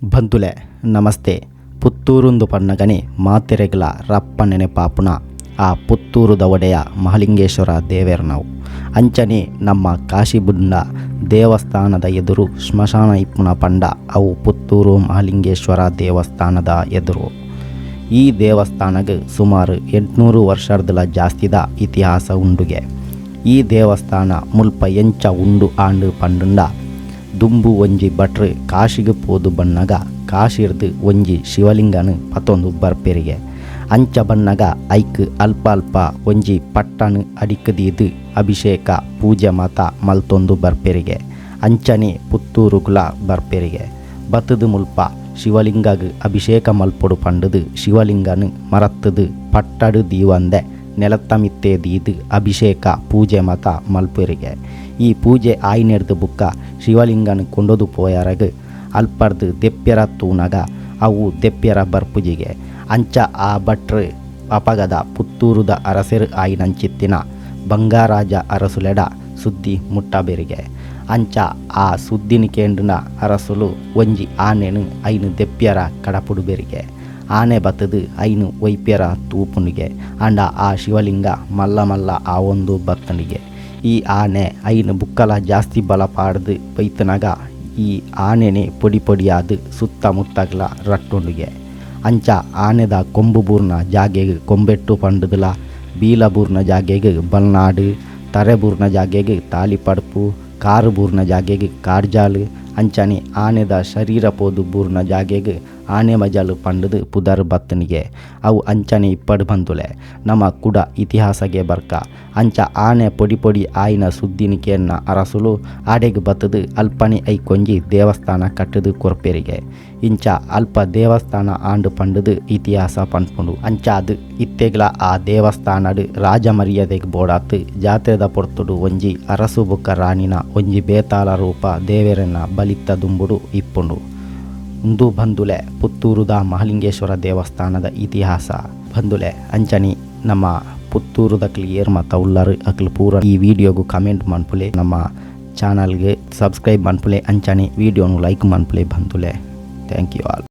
ಬಂಧುಲೆ ನಮಸ್ತೆ. ಪುತ್ತೂರುಂದು ಪನ್ನಗನೆ ಮಾತೆರೆಗ್ಲ ರಪ್ಪ ನೆನೆಪಾಪುನ ಆ ಪುತ್ತೂರುದ ಒಡೆಯ ಮಹಾಲಿಂಗೇಶ್ವರ ದೇವೆರ್ನವು. ಅಂಚನೆ ನಮ್ಮ ಕಾಶಿಬುಂಡ ದೇವಸ್ಥಾನದ ಎದುರು ಸ್ಮಶಾನ ಇಪ್ಪುನ ಪಂಡ ಅವು ಪುತ್ತೂರು ಮಹಾಲಿಂಗೇಶ್ವರ ದೇವಸ್ಥಾನದ ಎದುರು. ಈ ದೇವಸ್ಥಾನಗ್ ಸುಮಾರು 800 ವರ್ಷರ್ದಲ ಜಾಸ್ತಿದ ಇತಿಹಾಸ ಉಂಡುಗೆ. ಈ ದೇವಸ್ಥಾನ ಮುಲ್ಪ ಎಂಚ ಉಂಡು ಆಂಡ್ ಪಂಡುಂಡ, ದುಂಬು ಒಂಜಿ ಭಟ್ರು ಕಾಶಿಗ್ ಪೋದು ಬನ್ನಗ ಕಾಶಿರ್ದ್ ಒಂಜಿ ಶಿವಲಿಂಗನ್ ಪತೊಂದು ಬರ್ಪೆರಿಗೆ. ಅಂಚ ಬನ್ನಗ ಐಕ್ ಅಲ್ಪ ಅಲ್ಪ ಒಂಜಿ ಪಟ್ಟನ್ ಅಡಿಕ್ ದೀದ್ ಅಭಿಷೇಕ ಪೂಜೆ ಮಾತ ಮಲ್ತೊಂದು ಬರ್ಪೆರಿಗೆ. ಅಂಚನೆ ಪುತ್ತೂರುಗುಲ ಬರ್ಪೆರಿಗೆ. ಬತ್ತುದು ಮುಲ್ಪ ಶಿವಲಿಂಗಗ್ ಅಭಿಷೇಕ ಮಲ್ಪೊಡು ಪಂಡುದು ಶಿವಲಿಂಗನ್ ಮರತ್ತುದು ಪಟ್ಟಡು ದೀವಂದೆ ನೆಲತ್ತ ಮಿತ್ತೆ ದೀದ್ ಅಭಿಷೇಕ ಪೂಜೆ ಮಾತ ಮಲ್ಪೆರಿಗೆ. ಈ ಪೂಜೆ ಆಯಿನೆರ್ದ್ ಬುಕ್ಕ ಶಿವಲಿಂಗನ್ ಕೊಂಡೊದು ಪೋಯರಗ್ ಅಲ್ಪರ್ದ್ ದೆಪ್ಪ್ಯರ ತೂನಗ ಅವು ದೆಪ್ಪ್ಯರ ಬರ್ಪುಜಿಗೆ. ಅಂಚ ಆ ಭಟ್ರು ಅಪಗದ ಪುತ್ತೂರುದ ಅರಸೆರ್ ಆಯಿನಂಚಿತ್ತಿನ ಬಂಗಾರಾಜ ಅರಸುಲೆಡ ಸುದ್ದಿ ಮುಟ್ಟಬೆರಿಗೆ. ಅಂಚ ಆ ಸುದ್ದಿನ್ ಕೇಂಡಿನ ಅರಸುಲು ಒಂಜಿ ಆನೆನ್ ಐನ್ ದೆಪ್ಪ್ಯರ ಕಡಪುಡುಬೆರಿಗೆ. ಆನೆ ಬತ್ತುದು ಐನ್ ಒಯ್ಪ್ಯರ ತೂಪುಂಡುಗೆ. ಆಂಡ ಆ ಶಿವಲಿಂಗ ಮಲ್ಲ ಮಲ್ಲ ಆವೊಂದು ಬತ್ತುಂಡುಗೆ. ಈ ಆನೆ ಐನ್ ಬುಕ್ಕಲ ಜಾಸ್ತಿ ಬಲ ಪಾಡ್ದು ಬೈತನಗ ಈ ಆನೆನೆ ಪೊಡಿ ಪೊಡಿಯಾದ್ ಸುತ್ತಮುತ್ತಗ್ಲ ರಟ್ಟುಂಡುಗೆ. ಅಂಚ ಆನೆದ ಕೊಂಬು ಬೂರ್ನ ಜಾಗೆಗ್ ಕೊಂಬೆಟ್ಟು ಪಂಡುದುಲ, ಬೀಲ ಬೂರ್ನ ಜಾಗೆಗ್ ಬಲ್ನಾಡು, ತರೆ ಬೂರ್ನ ಜಾಗೆಗ್ ತಾಲಿಪಡ್ಪು, ಕಾರು ಬೂರ್ನ ಜಾಗೆಗ್ ಕಾರ್ಜಾಲು, ಅಂಚನೆ ಆನೆದ ಶರೀರ ಪೋದು ಬೂರ್ನ ಜಾಗೆಗ್ ಆನೆ ಮಜಲು ಪಂಡುದು ಪುದರ್ ಬತ್ತನಿಗೆ. ಅವು ಅಂಚನೆ ಇಪ್ಪಡು ಬಂದುಲೆ ನಮ್ಮ ಕುಡ ಇತಿಹಾಸಗೆ ಬರ್ಕ. ಅಂಚ ಆನೆ ಪೊಡಿ ಪೊಡಿ ಆಯಿನ ಸುದ್ದಿನ ಕೇನ್ನ ಅರಸುಲು ಆಡೆಗ್ ಬತ್ತದು ಅಲ್ಪನೆ ಐಕೊಂಜಿ ದೇವಸ್ಥಾನ ಕಟ್ಟುದು ಕೊರ್ಪೆರಿಗೆ. ಇಂಚ ಅಲ್ಪ ದೇವಸ್ಥಾನ ಆಂಡು ಪಂಡುದು ಇತಿಹಾಸ ಪನ್ಪುಂಡು. ಅಂಚಾದ್ ಇತ್ತೆಗ್ಲ ಆ ದೇವಸ್ಥಾನಡ್ ರಾಜ ಮರ್ಯಾದೆಗ್ ಬೋಡಾತ್ ಜಾತ್ರೆದ ಪೊರ್ತುಡು ಒಂಜಿ ಅರಸು ಬೊಕ್ಕ ರಾಣಿನ ಒಂಜಿ ಬೇತಾಳ ರೂಪ ದೇವೆರೆನ ಬಲಿತ್ತ ದುಂಬುಡು ಇಪ್ಪುಂಡು. ಉಂದು ಬಂಧುಲೆ ಪುತ್ತೂರುದ ಮಹಾಲಿಂಗೇಶ್ವರ ದೇವಸ್ಥಾನದ ಇತಿಹಾಸ ಬಂಧುಲೆ. ಅಂಚನೆ ನಮ್ಮ ಪುತ್ತೂರುದಕ್ಲು ಏರ್ ಮಾತ ಉಲ್ಲರ್ ಅಕ್ಲು ಪೂರ ಈ ವಿಡಿಯೋಗು ಕಮೆಂಟ್ ಮನ್ಪುಲೆ, ನಮ್ಮ ಚಾನಲ್ಗೆ ಸಬ್ಸ್ಕ್ರೈಬ್ ಮನ್ಪುಲೆ, ಅಂಚನೆ ವಿಡಿಯೋನು ಲೈಕ್ ಮನ್ಪುಲೆ ಬಂಧುಲೆ. Thank you all.